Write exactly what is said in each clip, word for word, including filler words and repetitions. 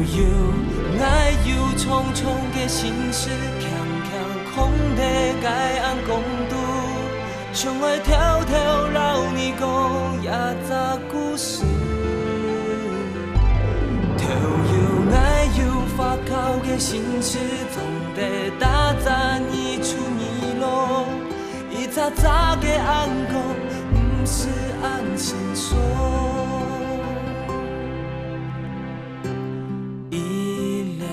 有，𠊎有重重个心事，輕輕囥在該暗光肚，想愛偷偷摎你講一隻故事。都有𠊎有發酵个心事，總得打發你出二路。 一隻隻个暗光，毋使恁清爽。一粒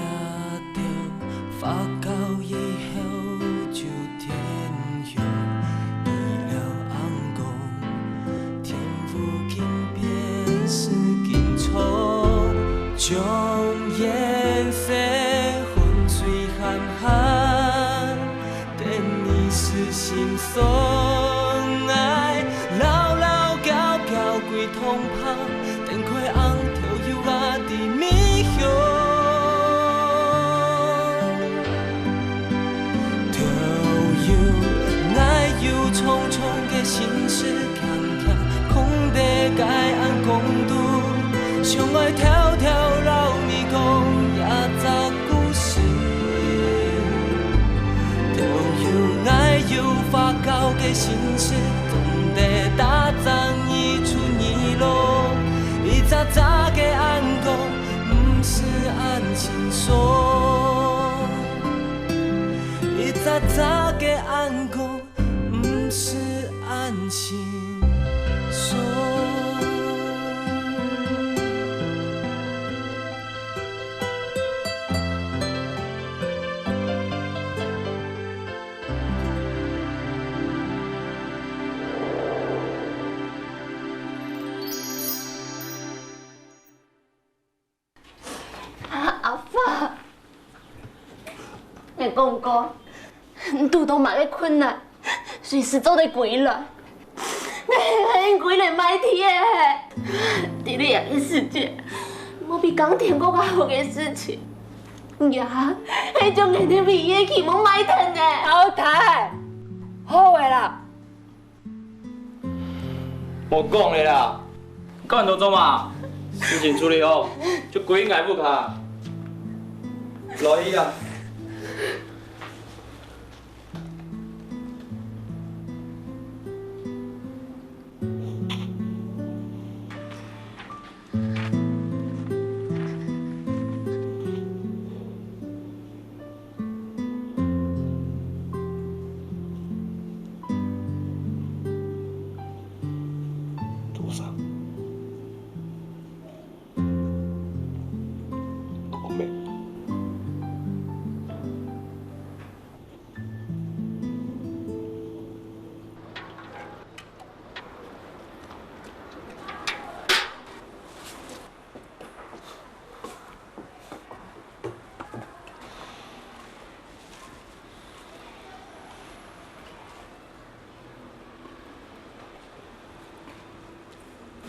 豆發酵以後就天亮，一粒暗光，天父緊變是緊錯，將顏色混水喊喊。 等你死心酸，愛牢牢交交歸同伴，等開紅豆油啊的米香。都有𠊎有重重个心事，輕輕囥在該暗光肚，想愛偷偷摎你講一隻 故事，都有𠊎有發酵个心事，總得打發你出二路。一隻隻个暗光，毋使恁清爽。一隻隻个暗光，毋使恁清爽。 阿發，𠊎講過，你堵著麼个困難，隨時做得歸來。𠊎喊你歸來賣地仔。在這樣个世界，無比耕田過較好个事情。你啊，還將𠊎兜唯一个希望賣忒呢。老弟，好个啦！ 莫講了啦，管到做麼？事情處理好，就歸𠊎屋下。來去啊！ 做啥？講咩？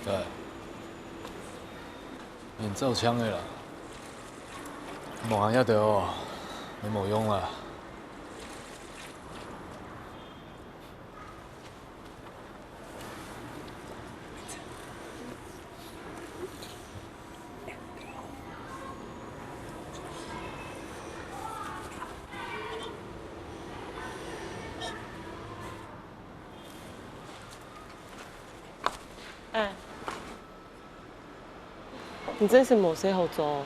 哎，你走嗆个啦，無行遐兜哦，你無用啦。 哎，你真係無事好做。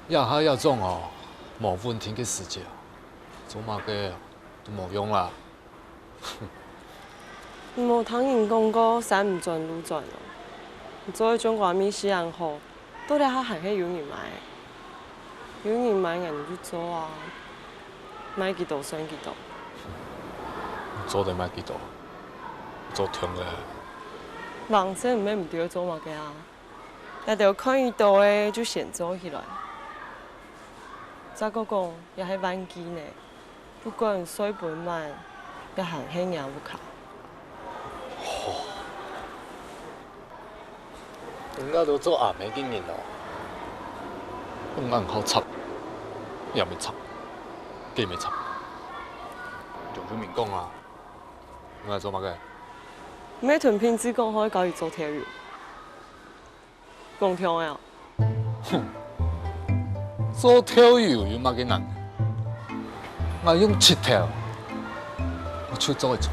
這下這種哦，無穩定个時節，做麼个都無用啦。 你無聽人講過，山毋轉路轉哦。你做个種瓜米雖然好，到這下還係有人買。有人買，𠊎兜就做啊，賣幾多算幾多。做得賣幾多？做暢个。人生毋係毋知愛做麼个啊？ 這兜看得著个就先做起來。再過講，這係萬計呢，不管睡分滿，也還係若屋下。人家都做阿姆个人咯，恁好插，也毋插，更毋插。張秀明講啊，𠊎做麼个？毋係同品質講好，教佢做豆油。 講暢个哦。哼，做豆油有麼个難？𠊎用膝頭，𠊎就做得出。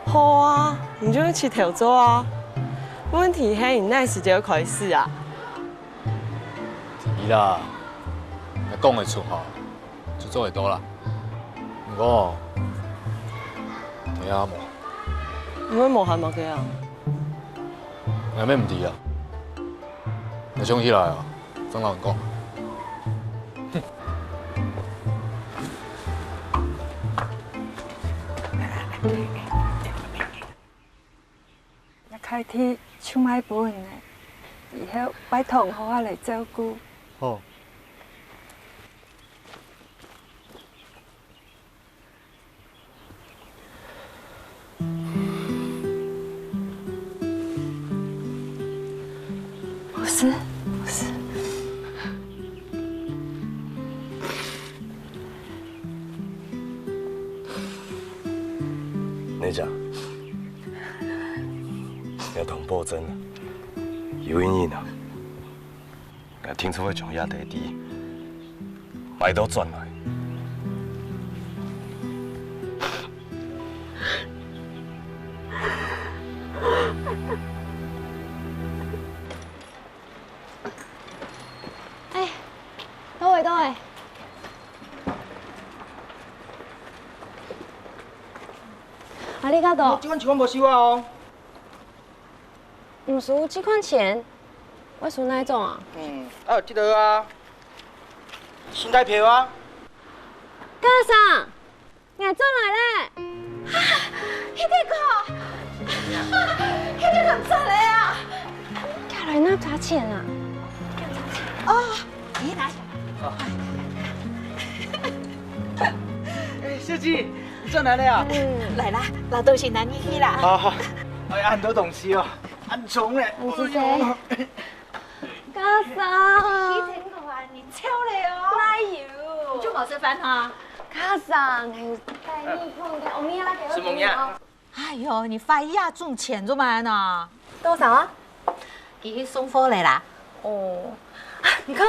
好啊，你就用膝頭做啊。問題係你哪時節開始啊？知啦，𠊎講得出吼，就做得到啦。毋過，等下無。你會無閒麼个啊？𠊎乜毋知啊。 𠊎想起來啊，正摎你講。這塊地就賣分你了，以後拜託你好好來照顧。好。 不是，不是。你講，要同保證啊，有一日啊， 𠊎定著會將這塊地賣到轉來。哎，到位，到位。ありがとう。這款情況無收啊哦。 毋收這款錢，愛收哪種啊？嗯，啊，有這个啊，信貸票啊。家桑，𠊎轉來咧。啊，Hideko，Hideko轉來啊！寄來拿錢啊！哦，你拿起來。哎，小姐，你轉來咧啊？嗯，來啦，老東西拿你去啦。好好。哎，恁多東西哦。 恁重咧。你是誰？哎喲。家桑。你聽過啊？你超累哦。哪有？你就無食飯哈？家桑，你帶你看看，我們要給什麼呀？哎喲，你發一下中錢做麼个呢？多少啊？佢去送貨咧啦。哦，啊，你看，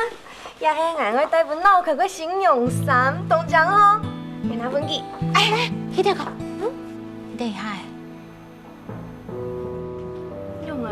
這係𠊎愛帶分老客个新娘衫，當靚哦。你拿分佢。哎，哎，Hideko，嗯，你等一下欸。 用啊。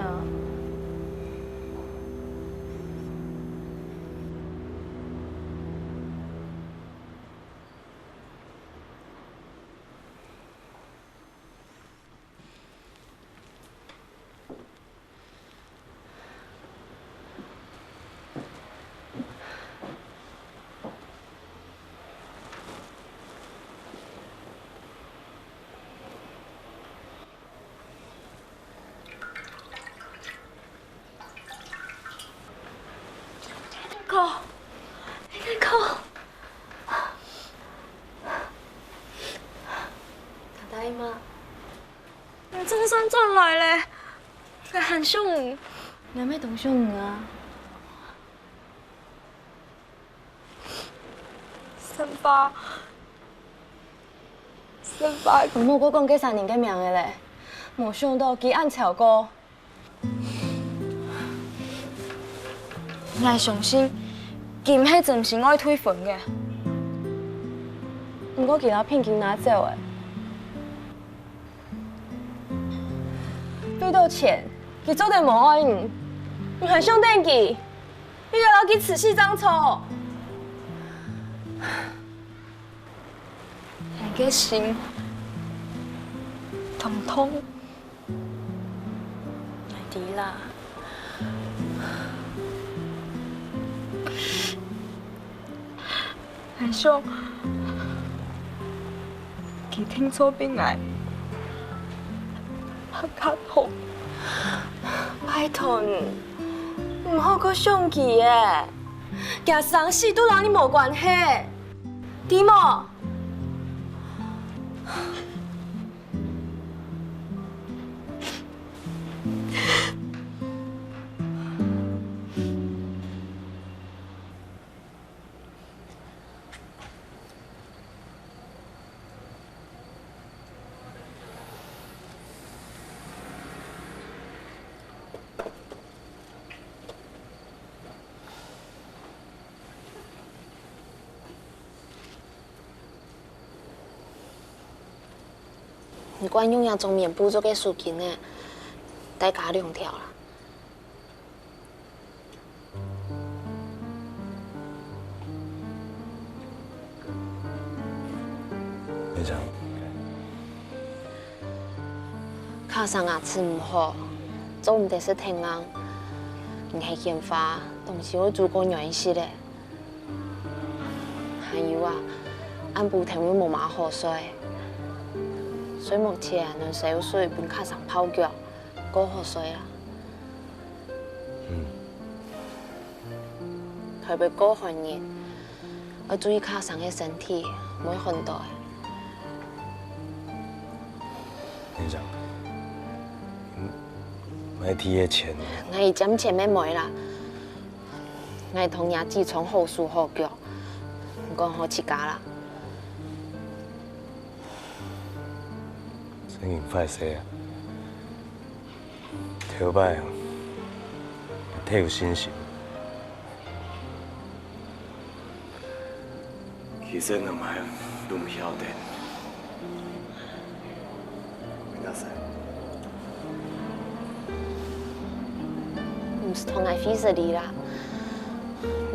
哥，哥，ただいま。你總算轉來咧，𠊎還想你。𠊎乜當想你啊。 先輩，先輩。你莫過講該儕人个名仔咧，無想到佢恁超過。𠊎相信，佢毋係真心愛退婚个。毋過佢摎聘金拿走咧。為著錢，佢做得無愛你，你還想等佢？ 你又摎佢自死正著。𠊎个心痛痛。𠊎知啦。 𠊎想，佢定著比𠊎還較好。拜託你，毋好過想佢咧，佢生死都摎你無關係，知無？你慣用這種棉布做个手巾呢，大家兩條啦。你講，卡桑牙齒毋好，做毋得食甜罌。你係鮮花，當時會煮過軟食咧。 還有啊，暗晡天會無麼好睡，所以目前用燒水分卡桑泡腳，較好睡啊。嗯。特別過寒日，愛注意卡桑个身體，毋會寒著。你講，嗯，買地个錢哦。𠊎一針錢也無啦。 𠊎同若子聰好手好腳，毋管好自家啦。真經壞勢啊！頭擺啊，忒有信心。其實你嘛都毋曉得。 毋使同𠊎費事理啦。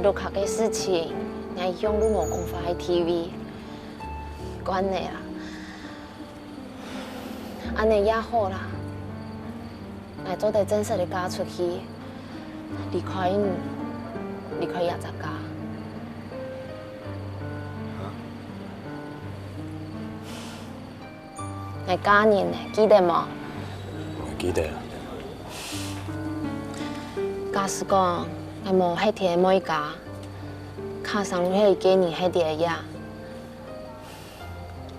屋下个事情，𠊎一向都無講話个地位，慣了啦。恁呢也好啦，𠊎做得正式个嫁出去，離開你，離開這隻家。 𠊎嫁人呢，記得無？𠊎記得啊。假使講，𠊎無歇在妹家，卡桑就係一個人歇在這。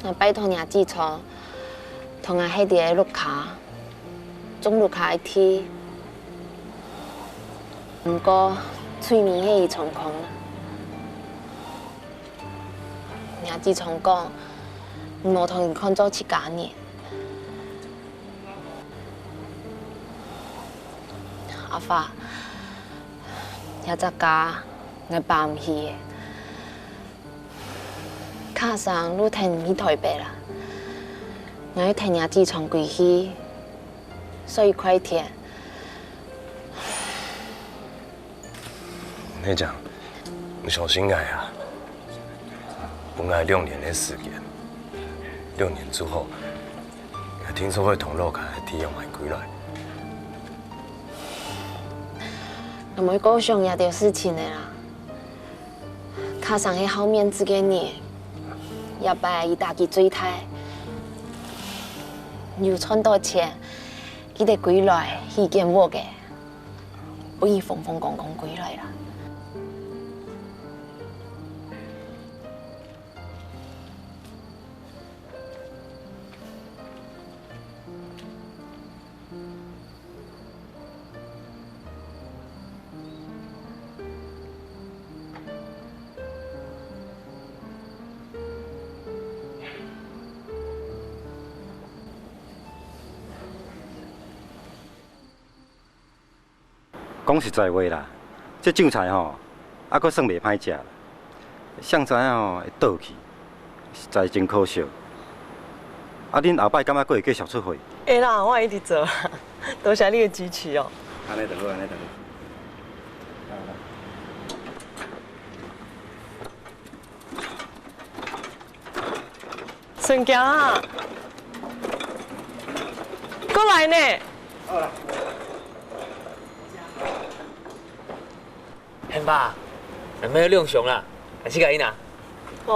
𠊎拜託若子聰，同𠊎歇在屋下，種屋下个地。毋過，最尾係佢成功。 若子聰講，毋好同佢看做自家人。阿發，這隻家，𠊎搬毋起了。卡桑就跈你去臺北啦，𠊎愛跈若子聰歸去，睡一塊天。 你講，你相信𠊎啊！分𠊎兩年个時間，兩年之後，𠊎定著會同老家个地方買歸來。𠊎毋會過想這兜事情个啦。卡桑係好面子个人，這擺佢打擊最大。有賺著錢，佢得歸來起間屋个。 分佢風風光光歸來啦。講實在話啦，這酒菜吼，猶閣算袂歹食啦。誰知影吼會倒去，實在真可惜。啊，恁後擺敢猶閣會繼續出貨？會啦，我會一直做。多謝你的支持哦。按呢就好，按呢就好。 順行啊！過來呢！好啦。賢爸，還無兩箱啦，還係該一拿。無。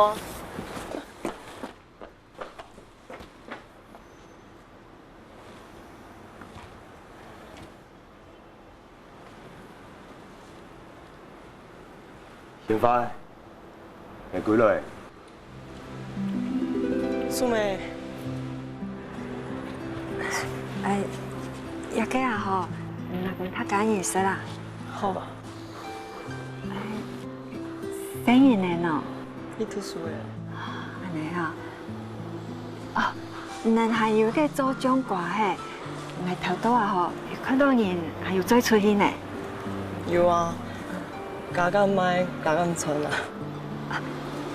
賢爸，你歸來。素梅。哎，這個啊吼，拿分大家人食啊。好。哎，細人仔喏。去讀書了。恁呢啊。 哦，你等還有个做醬瓜嘿，𠊎頭到啊吼，有看到人還有再出去呢。有啊，加減賣，加減賺啊。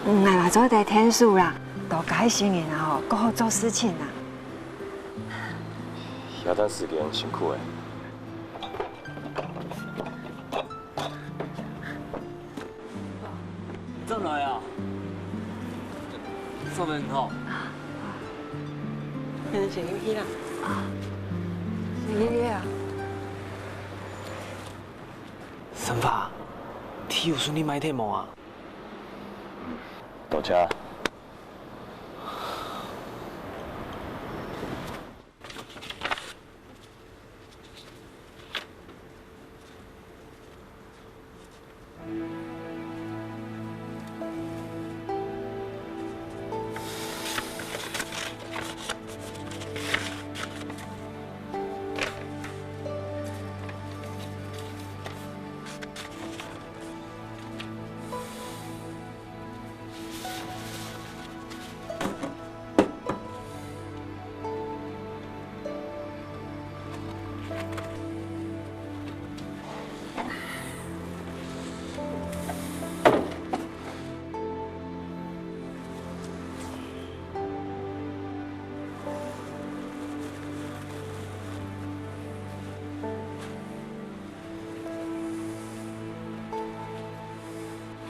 𠊎嘛做得𢯭手啦，多加一息人啊吼，較好做事情啊。這段時間辛苦了。轉來啊！上班好。你先入去啦。先入去啊。生發，地有順利買忒無啊？多謝。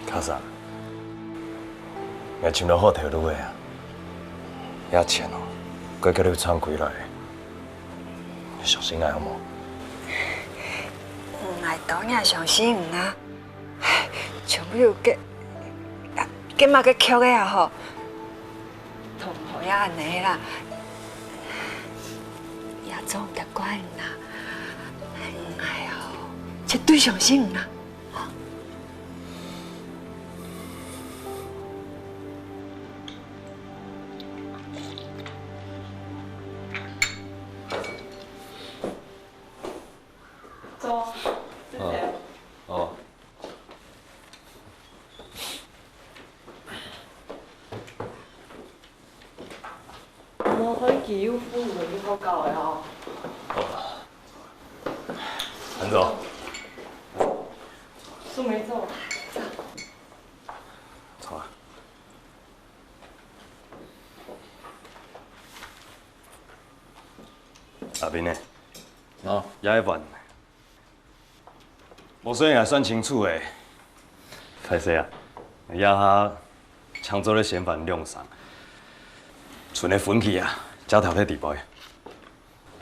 卡桑，𠊎尋到好頭路了啊！這錢哦，會叫你賺歸來，你相信𠊎好無？𠊎當然相信你啊！全部有个，个麼个曲个啊吼！同學也恁呢啦，也做毋得怪你啊！𠊎哦，絕對相信你啊！ 坐，謝謝。哦。莫開機又負責又好搞个哦。哦。恁早。素梅坐。坐啊。 阿斌呢？哦。也係還。無算也算清楚誒。歹勢啊，這下正做得先還兩成，賰个分期啊，才偷偷提報。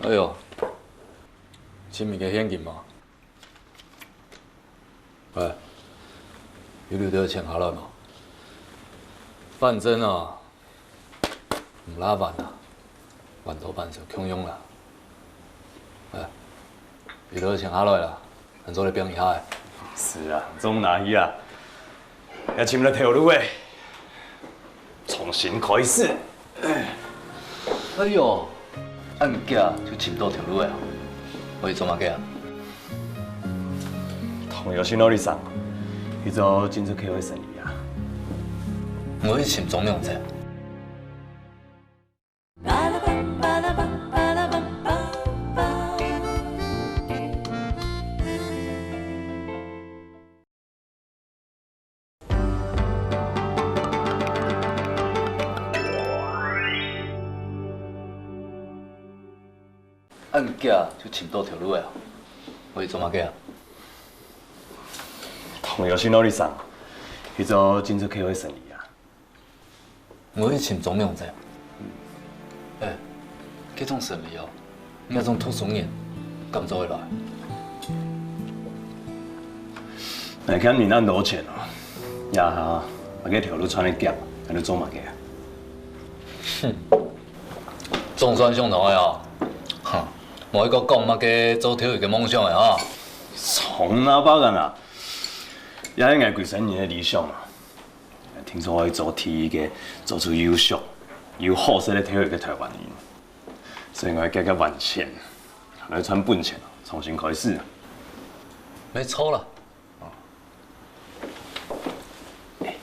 哎喲，尋一個現金無？ 喂，有留兜錢下來無？反正啊，毋罅還啊，還到還就共樣啦。喂，有兜錢下來啦，𠊎做得拚一下誒。係啊，總拿去啊。 也尋到頭路誒，重新開始。哎喲，恁遽就尋到頭路誒，愛去做麼个啊？同有信號的商，去做進出口个生意啊。愛去尋中央者。 恁遽就尋到頭路了，愛去做麼个啊？同有信號的商，去做進出口个生意啊。 愛去尋中央者。哎，這種生理哦，這種讀書人敢做得來？𠊎看你恁多錢哦，這下麼个頭路賺得遽，還愛做麼个啊？哼，總算想到个哦，哈，無一個講麼个做頭路个夢想个哈。從哪巴干啊？這係𠊎歸生人个理想啊！ 聽說𠊎愛做第一個做出又俗又好食个頭路个臺灣人，所以𠊎遽遽還錢，來賺本錢，重新開始。無錯啦。哎，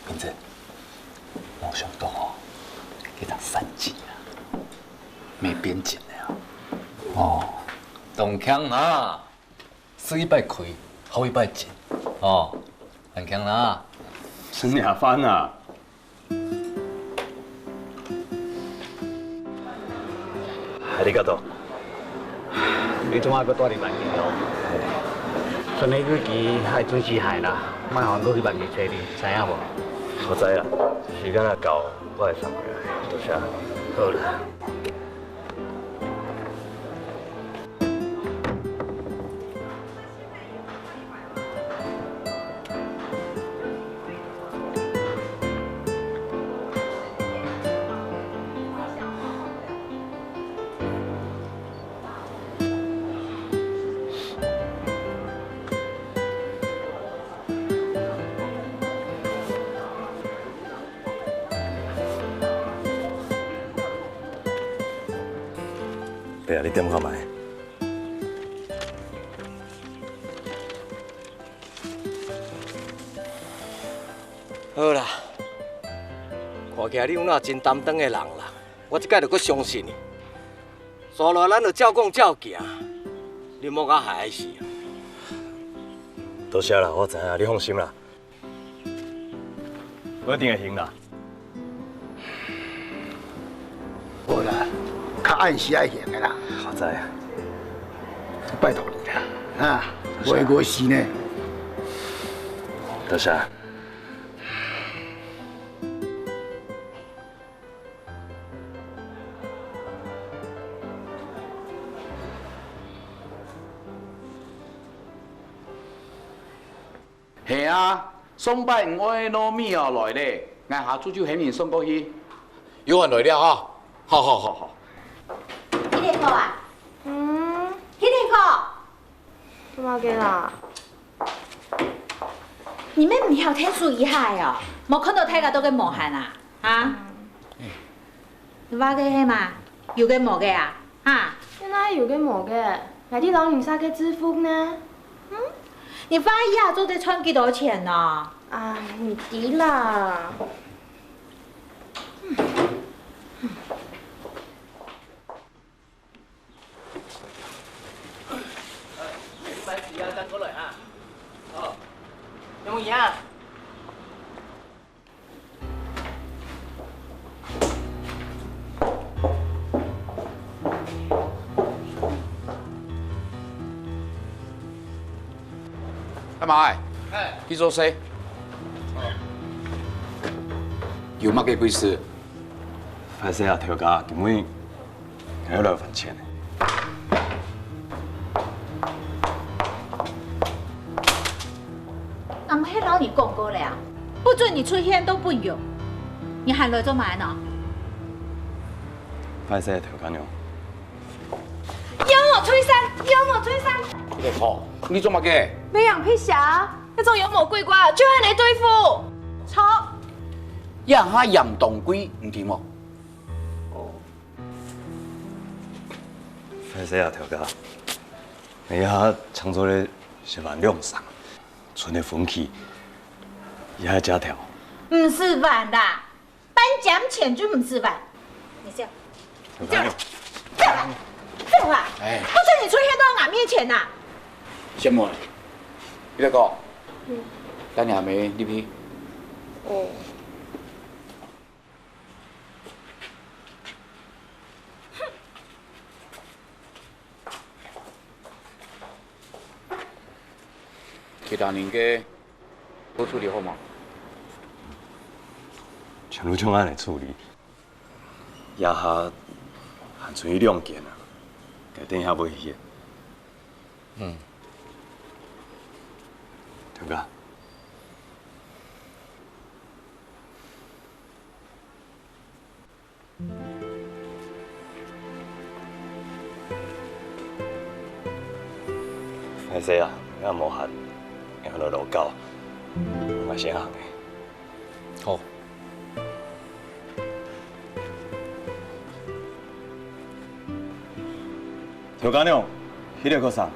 明哲，無想到哦，這隻反擊啊，無邊境个啊。哦，當慶啊！ 食一擺虧，好一擺進，哦，恁慶啦！食夜飯啊！ありがとう。你做麼个閣蹛佇萬金鄉？春節假期愛準時歇啦，莫予人閣去萬金找你，知影無？我知啦，時間若到，我會送過來。多謝。好啦。 對啊，你點看覓。好啦，看起來你有影真擔當个人啦，我這擺就閣相信你。紲落來咱就照講照行，你莫共害死啊。多謝啦，我知影，你放心啦。 我一定會還啦。好啦，較按時愛還个啦。好在啊。拜託你啦，啊，多謝。袂過時呢。多謝。 係啊，上擺你愛个糯米哦來咧，𠊎下晝就喊人送過去。有閒來尞啊！好好好好。Hideko啊，嗯，Hideko，做麼个啦？你兜毋曉𢯭手一下仔哦？無看著大家都恁無閒啊？啊？你話个係麼？有个無个啊？啊？哪有个無个？𠊎兜老人家个制服呢？ 你話一下做得賺幾多錢呢？啊，毋知啦。阿媽，哎，去做事。有麼个貴事？歹勢啊，頭家，今晡日 𠊎愛來還錢。𠊎毋係摎你講過了啊，不准你出現都不用，你還來做麼个呢？歹勢，頭家娘。要我退散，要我退散！你做麼个？沒養皮蝦，那種妖魔鬼怪就愛來對付。操！這下嚴當貴，你知無？ 歹勢啊，頭家，𠊎這下淨做得十萬兩銀，賰个分期也係借條。毋使還啦，半尖錢就毋使還。你走，你走，走啊，走啊！哎，不准你出現到𠊎面前吶！小妹，你來講，帶你阿姆入去。哦。 其他人个都處理好無？全部像恁樣處理，這下還賰一兩件啊，該等一下會去。嗯。頭家。 歹勢啊，𠊎無閒，𠊎來落狗，𠊎先行咧。好。頭家娘，去了个啥？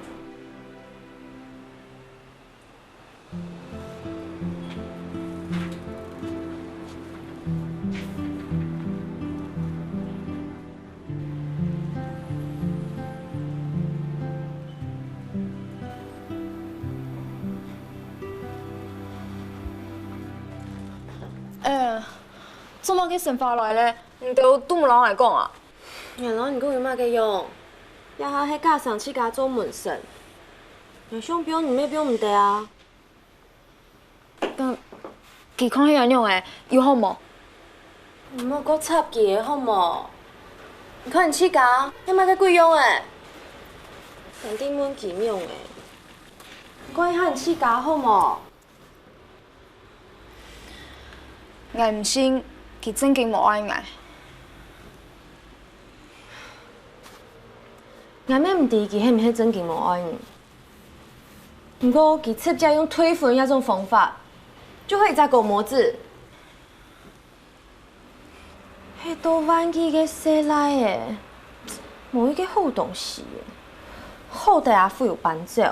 哎，做麼个生火來咧？你兜都毋摎𠊎講啊？𠊎摎你講有麼个用？這下係家常自家做門生，𠊎想放你乜放毋得啊。該佢看係仰仔，有好無？你莫過插佢个好無？你看你自家，係麼个鬼樣仔？肯定問佢仰仔。你看一下你自家好無？ 𠊎毋信，佢正經無愛𠊎。𠊎乜毋知佢係毋係正經無愛你。毋過佢直接用退婚這種方法，就係一隻狗毛子。係到萬幾个細倈仔，無一個好東西仔。好得阿富有搬走，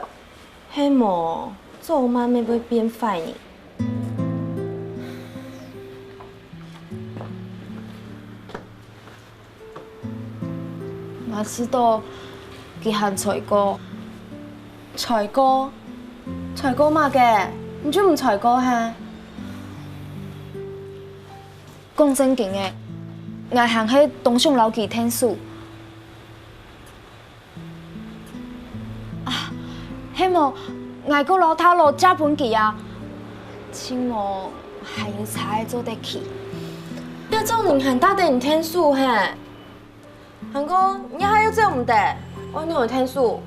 係無早慢乜會變壞呢。 𠊎知道佢還在過。在過？在過麼个？你就毋在過哈？講正經个，𠊎還係當想摎佢𢯭手。 啊，係無，𠊎過摎大老借分佢啊，盡無還有差仔做得去。這種人還值得你𢯭手係？還過，你這下又走毋得，愛仰仔𢯭手？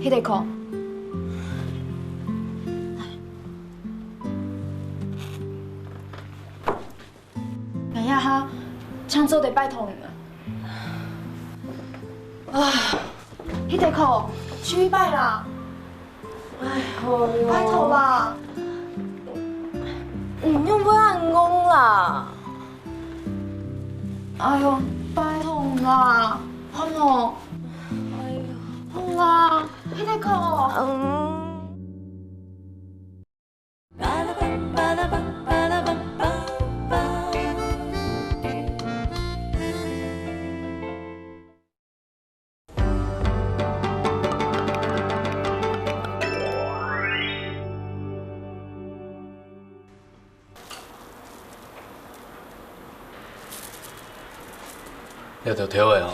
Hideko，𠊎這下正做得拜託你啊！啊，Hideko，就一擺啦！哎喲，拜託啦！你仰會恁戇啦？ 哎喲，拜託啦，好無？哎喲，好啦，Hideko。嗯。 這兜豆仔哦，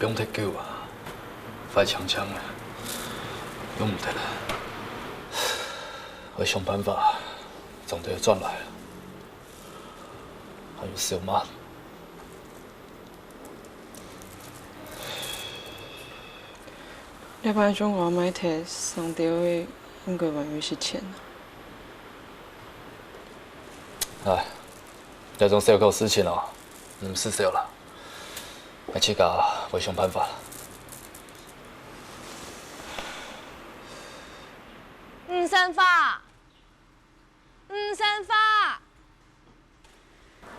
放忒久啊，壞淨淨啊，用毋得了。愛想辦法，將佢轉來。還有燒麥。 這擺種瓜賣忒，生豆仔應該還有息錢啊。唉，這種小口事情哦，毋使愁啦，𠊎自家會想辦法。吳三花，吳三花！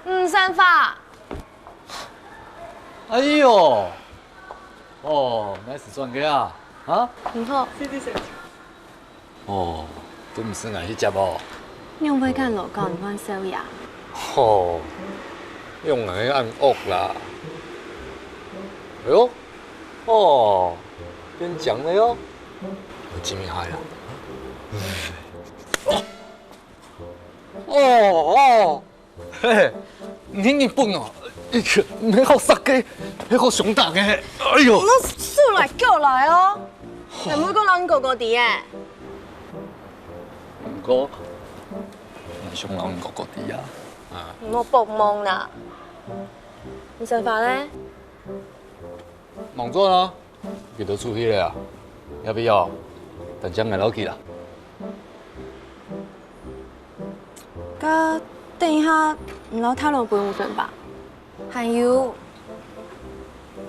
吳三花！哎喲，哦，𠊎係轉个啊，啊？你好。哦，都毋使𠊎去接哦。仰會敢老講你換少爺？吼，仰會恁惡啦？哎喲，哦，變靚了喲。我今天嗨了。哦，哦。 嘿嘿，你日本哦，毋係好殺个，係好相打个。哎喲，莫出來叫來哦！有無講摎你哥哥知个？毋過，𠊎想摎你哥哥知啊。啊，莫發夢啦！你想法呢？ 忙轉啊，佢兜出去了啊。亞比哦，單淨𠊎摎佢啦。該等一下，你摎大老分吳順發。還有，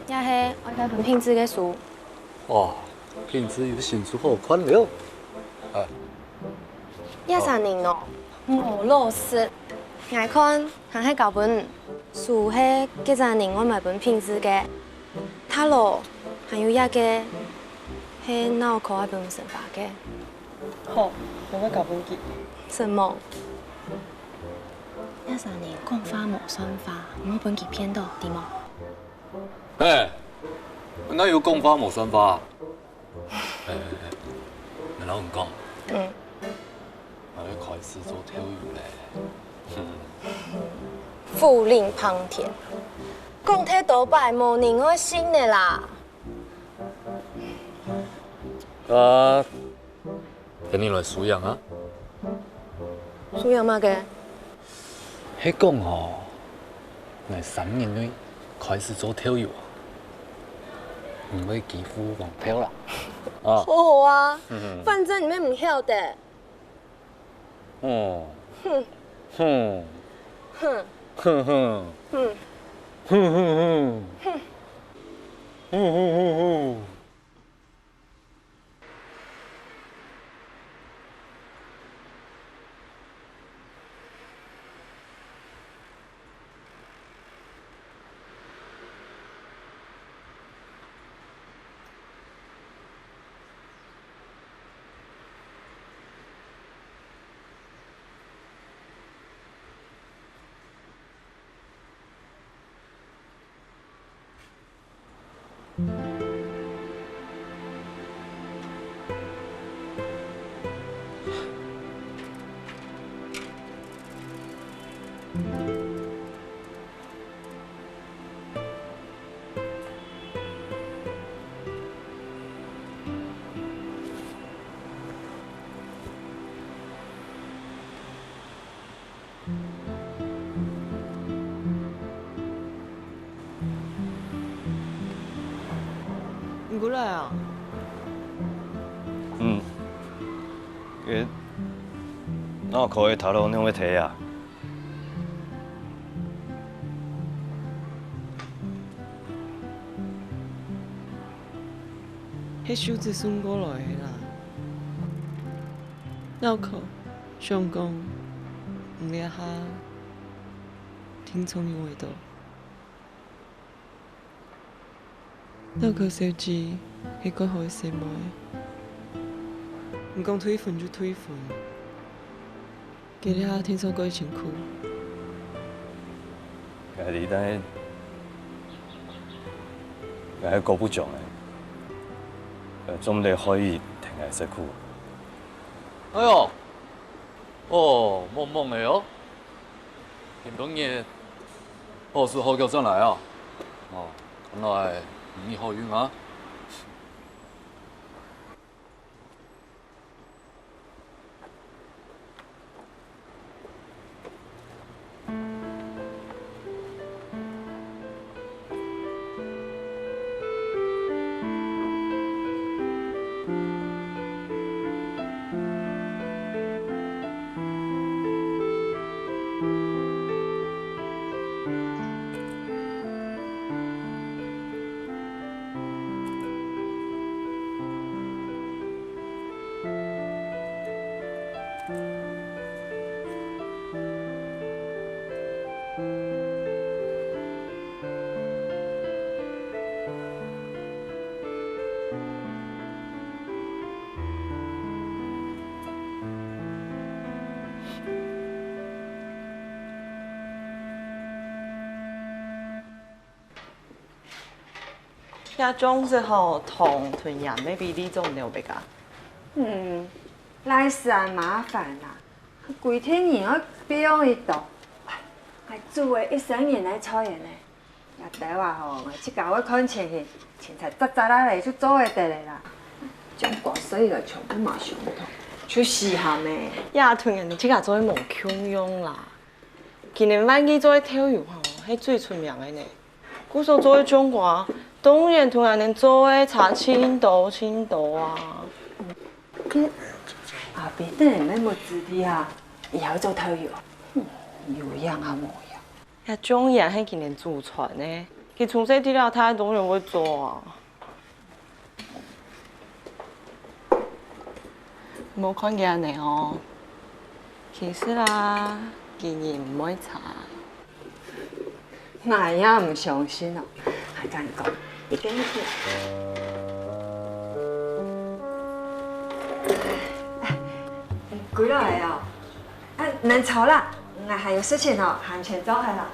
這係愛該本品質个書。哦，品質有新書好看了。啊， 這儕人哦，無老實。𠊎看還係交分你，書係該儕人愛買分品質个。大老，還有這個，係腦殼愛分吳順發个。好，𠊎會交分佢。承蒙。這儕人講話無算話，毋好分佢騙到，知無？嘿，哪有講話無算話？ 哎，哎，哎，𠊎摎你講，嗯。𠊎愛開始做豆油咧。富麗胖田，講忒多擺，無人會信个啦。啊，等你來收養啊。收養麼个？係講吼，𠊎三年內開始做豆油啊，你會幾乎黃豆啦。啊。好啊，嗯哼。反正你也毋曉得。 哦。哼。哼。哼。哼哼。哼。哼哼哼。哼哼哼哼。你過來啊？嗯。欸，那可以討論另外題啊？ 係秀芝送過來个啦。老哥，想講，你這下定著有味道。 老哥小姐係蓋好个細妹，毋講退婚就退婚，佢這下定著過得辛苦。𠊎知，但係𠊎係過不將个，呃，做毋得害佢跈𠊎食苦。哎喲，哦，濛濛个哦。 今晡日好手好腳轉來啊！哦，看來你好運啊！ 這醬汁吼，糖同鹽个比例做毋得有別个。嗯，來時還麻煩啦，規天你愛變一道。𠊎煮个一生人个菜呢。 這兜啊吼，𠊎自家會看情形，凊彩摘摘仔來就做會得了啦。醬瓜水个全部嘛相同，就死鹹个。這同𠊎等自家做个無共樣啦。今年萬記做个豆油吼，係最出名个呢。故所做个醬瓜，當然同𠊎等做个差盡多盡多啊。阿伯等人乜無子弟啊，以後做豆油，有樣啊無樣。 這醬油係今年祖傳个，佢從細到大當然會做啊。無看佢恁樣哦，其實啊，佢人毋會差。𠊎也毋相信哦，𠊎敢講，一定係。哎，歸來哦。 哎，免吵啦，𠊎還有事情哦，還先走下啦。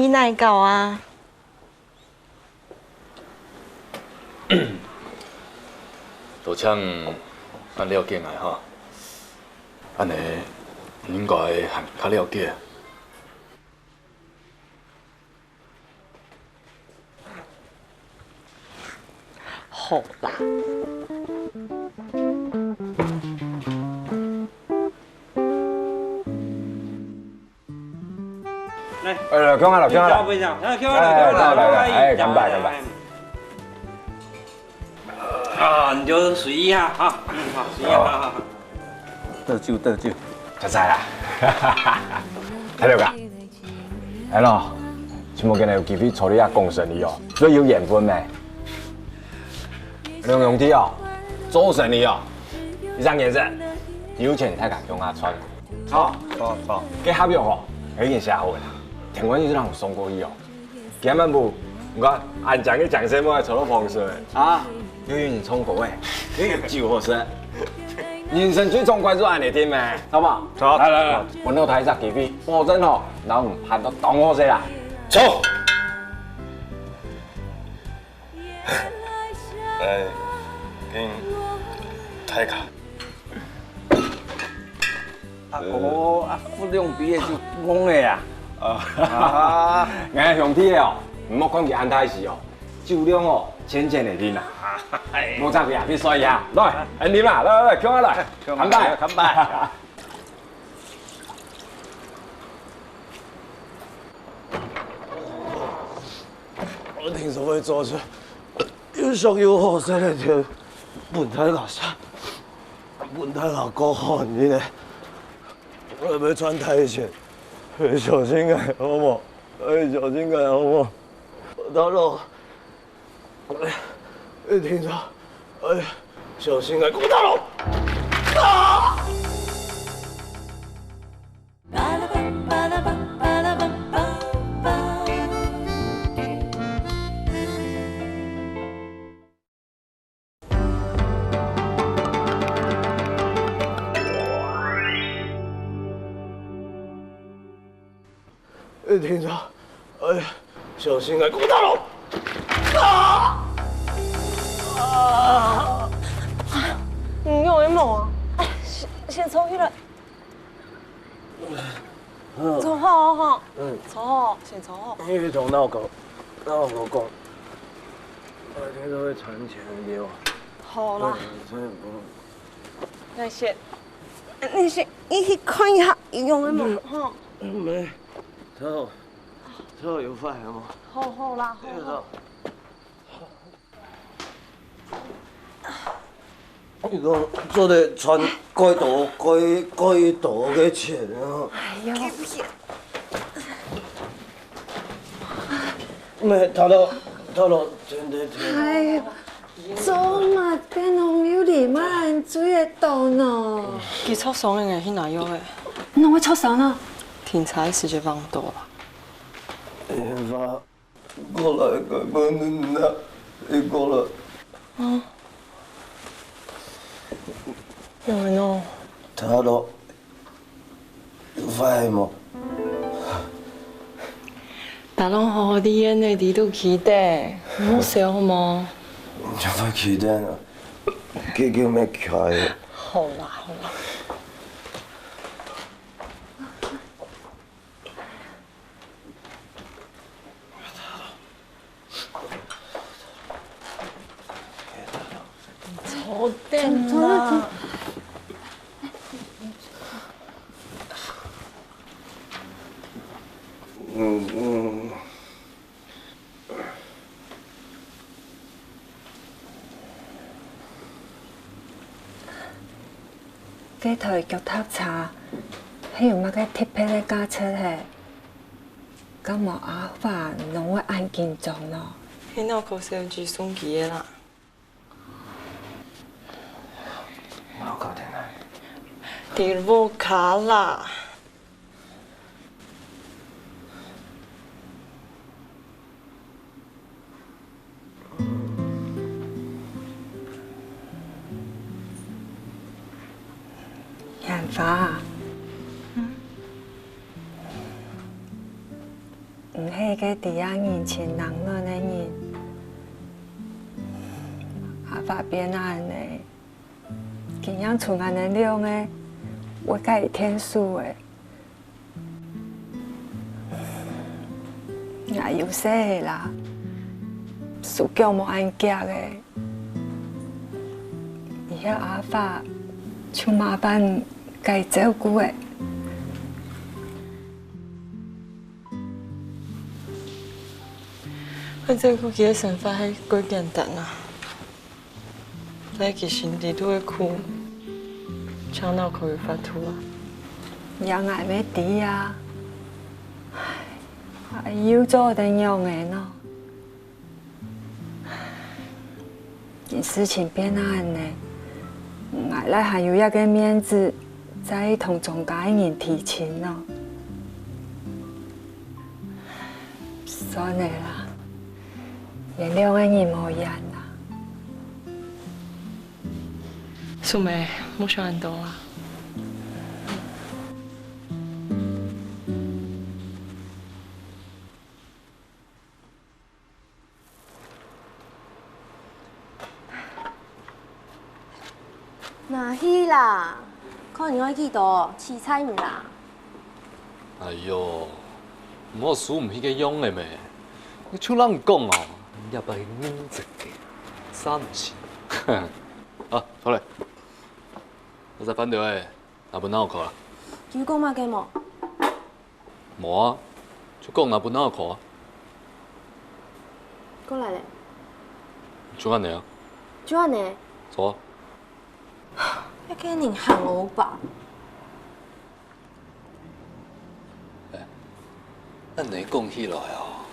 你哪會搞啊？多謝恁了解𠊎哈，恁呢應該還較了解。 好啦。來，哎，共下來，共下來。來，共下來，來，來，來，哎，乾杯，乾杯。啊，你就隨意啊，哈，嗯，好，隨意啊，好，好，好。倒酒，倒酒。食菜啊。大家好。 哎喲，尋無今日有機會坐這下講生理哦，最有緣分咩？兩兄弟哦，做生理哦，一生緣分，有錢大家共下賺。好，好，好。該合約哦，已經寫好了，天光日就讓送過去哦。今晚無，你看，恁靚个靚妹妹坐到旁邊。啊， 又有人唱歌誒，又有酒好食，人生最暢快就恁呢定咩？好不好？好。來來來，𠊎摎大家機會，保證吼，摎你辦到當好勢啦。走。來，敬大家。 阿哥，啊，喝兩杯个就忘了啊。啊，𠊎兄弟哦，毋好看佢恁大事哦，酒量哦，淺淺个定啊。無差別啊，別衰啊。來，恁啉啊，來來來，共下來，乾杯，乾杯。𠊎定著會做出又俗又好食个菜，分大家食。 分大家過寒日呢，𠊎愛賺大錢，你小心點好無？你小心點好無？大佬，你聽著，哎，小心點，顧大佬！啊！ 哎，停手！哎，小心啊，顾大佬！啊！啊！你有没有啊？哎，先，先抽起来。 坐好哦，吼。嗯。坐好，先坐好。你去同老哥，老哥講，白天都會賺錢給我。好啦。嗯，真的不用。那先，你先，你去看一下，有用的無？嗯。吼。嗯，沒，之後，之後有發現嗎？好，好啦，好，好。 你講做得賺幾多，幾，幾多个錢啊？哎喲。沒，他都，他都真的，真的。哎喲，做麼个攏有禮貌，你注意到呢？佢著傷个，去拿藥个。哪會著傷啊？停車个時節放倒啦。哎呀， 過來，過來，你過來。啊？有人哦。他都，有壞無？大龍好好地演呢，你都記得，你莫笑好無？有壞記得啊，結結咩開。好啦，好啦。 坐等啦。嗯，嗯。 該台腳踏車係有麼个特別个價值係？敢無阿華攏會恁緊張呢？係老哥小姐送佢个啦。 在屋下啦。煙花啊。毋係个知影人情冷暖个人。阿發變啊恁呢，佢仰出恁呢量个，會甲佢𢯭手个。𠊎有細个啦，手腳無恁遽个，以後阿發就麻煩該照顧个。 反正佢个想法係蓋簡單啊，在佢心底肚个苦，請哪可有法度啊？也𠊎乜知啊，唉，又做得仰仔呢？ 事情變啊恁呢，𠊎哪還有一個面子，再同莊家个人提親呢？算了啦，原諒个人無緣啦。素梅，莫想恁多啊。 拿去啦，看你愛幾多，取菜毋啦？哎喲，毋好輸毋起个樣仔咩！你就恁講哦，你也毋係認真个，三十。啊，好咧，我再翻到欸。 阿伯哪有考啊？佢有講麼个無？無啊，就講阿伯哪有考啊。過來咧。就恁呢啊。就恁呢。走啊。一個人還歐巴。哎， 恁呢講起來哦，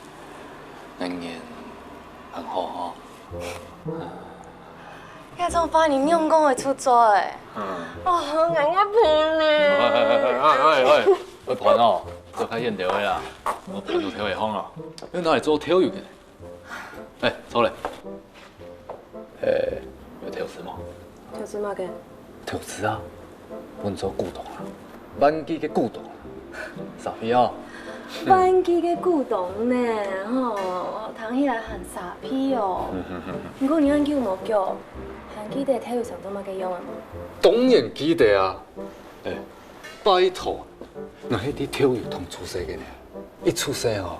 恁樣還好吼。這種話你仰講會出嘴？哦，𠊎愛噴呢！哎哎哎，會噴哦，做較遠兜仔啦，𠊎鼻著頭會紅啊，又拿來做頭油个。 哎，坐咧。哎，有投資無？投資麼个？投資啊，分做股東啊，萬記个股東啊，沙皮哦。萬記个股東呢，吼，聽起來還沙皮哦。毋過你恁久無叫，還記得頭油成做麼个樣个無？當然記得啊。哎，拜託，𠊎係在豆油堂出世个呢，一出世哦，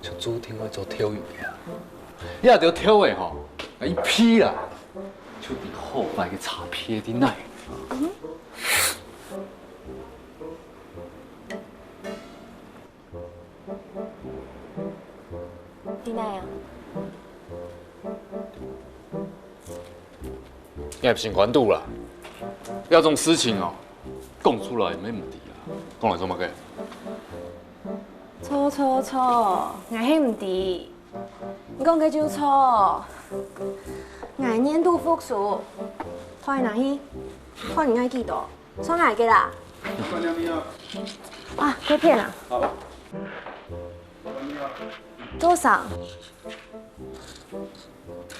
就註定愛做豆油个啊。這兜豆仔吼，𠊎一鼻啦，就比好擺个茶皮仔還耐。還耐啊？ 你係心肝肚啦。這種事情哦，講出來乜毋知啦，講來做麼个？著著著，𠊎係毋知。你講个就著。𠊎年度復數，袋拿去，看你愛幾多，算𠊎个啦。啊，過片啊。好。 多少？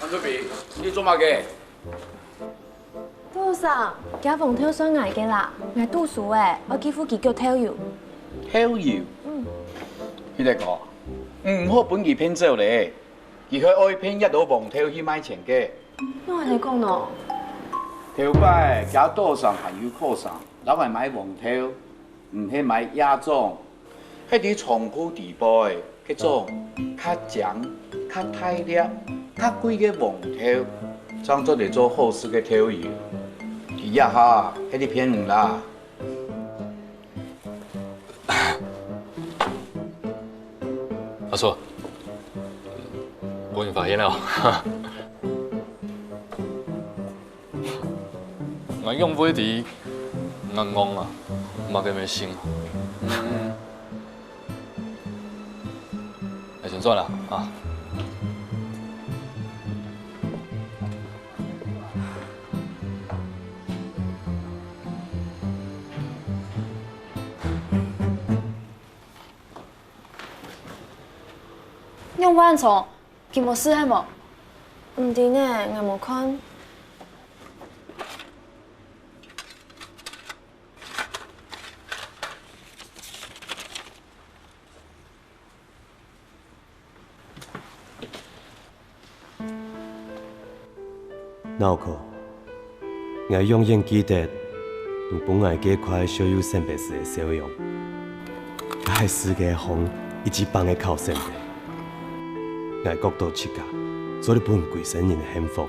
安德比，你做麼个？多少？厥黃豆算𠊎个啦，𠊎堵輸欸，愛支付佢腳豆油。豆油？嗯。你來講，你毋好分佢騙走咧，佢還愛騙一兜黃豆去賣錢个。仰恁來講呢？頭擺厥多少還有靠山，摎𠊎買黃豆，毋係買野種。 係在倉庫底背个，該種較靚、較大粒、較貴个黃豆，正做得做好食个豆油。佢這下係在騙你啦！阿叔，分你發現了。 𠊎仰會知，𠊎戇啊，麼个乜信。𠊎先轉啦，啊。仰會恁長，佢無事係無？毋知呢，𠊎無看。腦殼，𠊎永遠記得你分𠊎該塊笑又閃白時个笑容。該係世界項一級棒个考生咧。𠊎覺著自家做得分歸生人个幸福，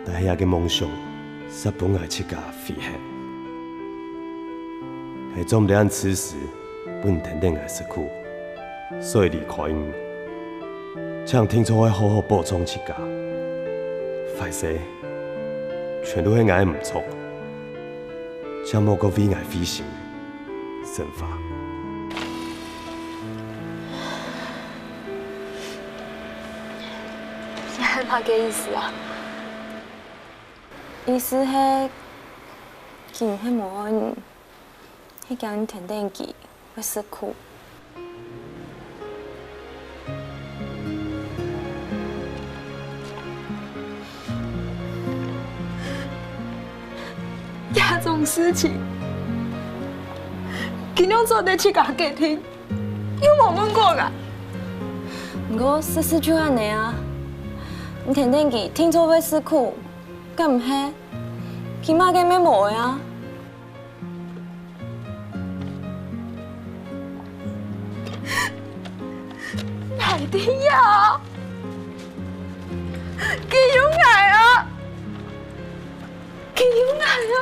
但係這个夢想煞分𠊎自家毀忒。𠊎做毋得恁自私，分你跈等𠊎食苦。 所以離開你，請定著愛好好保重自家。壞勢，全都係𠊎毋著，請莫過為𠊎費心，神華。你係麼个意思啊？意思係，佢毋係無愛你， 係驚你跈等佢會食苦。這種事情，佢仰做得自家決定，又無問過𠊎。毋過事實就恁呢啊，你跈等佢定著會食苦，敢毋係？佢麼个乜無愛啊？ 𠊎知啊，佢有𠊎啊，佢有𠊎啊。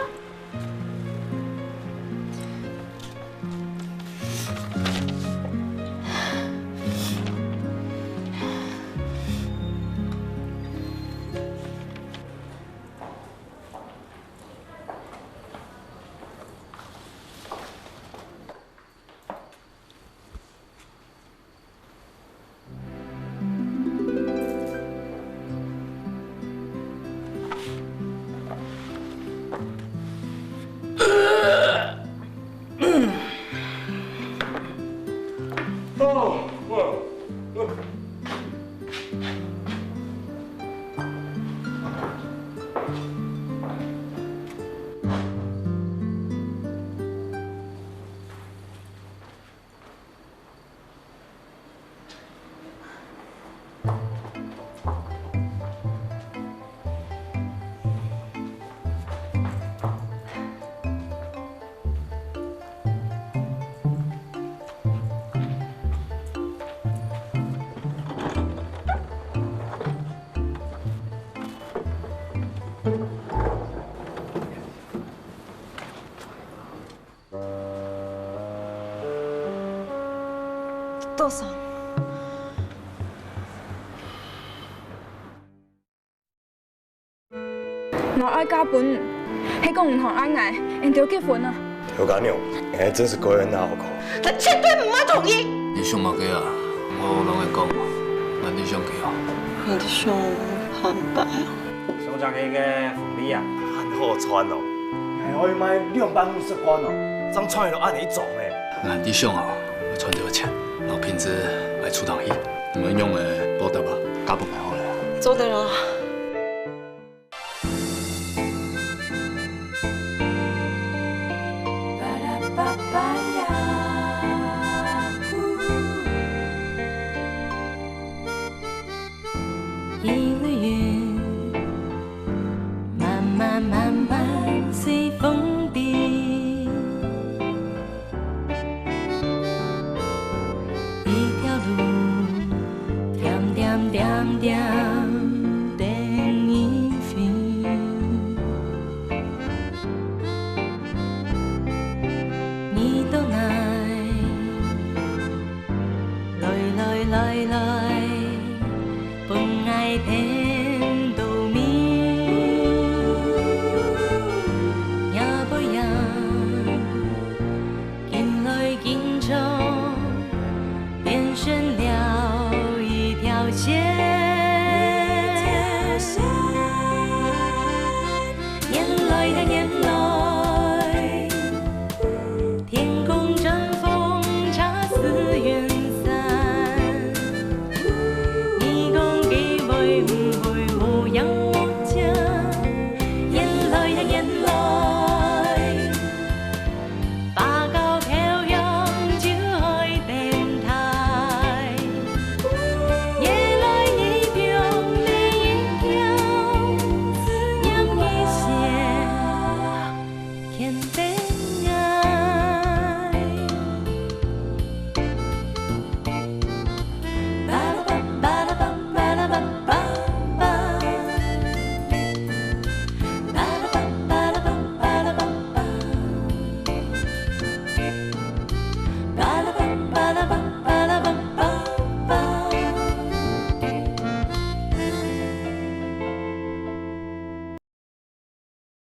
多桑。𠊎愛嫁分你，係講你還愛𠊎，𠊎兜結婚啊！劉家娘，你還真係過分啊，好可。𠊎絕對毋會同意！你想麼个啊？我摎你講，𠊎知想佢哦。𠊎知想韓白啊。想像該个紅利啊，還好賺哦。𠊎愛賣兩百五十萬哦，正賺到恁呢一張呢。𠊎知想哦，𠊎賺到錢，摎品質愛出堂去。你愛仰仔報答啊？嫁分𠊎好了啊。做得啊。 一縷雲，慢慢慢慢隨風飛。 一條路，點點點點等你飛。你到哪？來來來來，分𠊎跈到尾。也不要 緊來緊長，變成了一條線。年來呀年來，天公轉鳳插四緣山。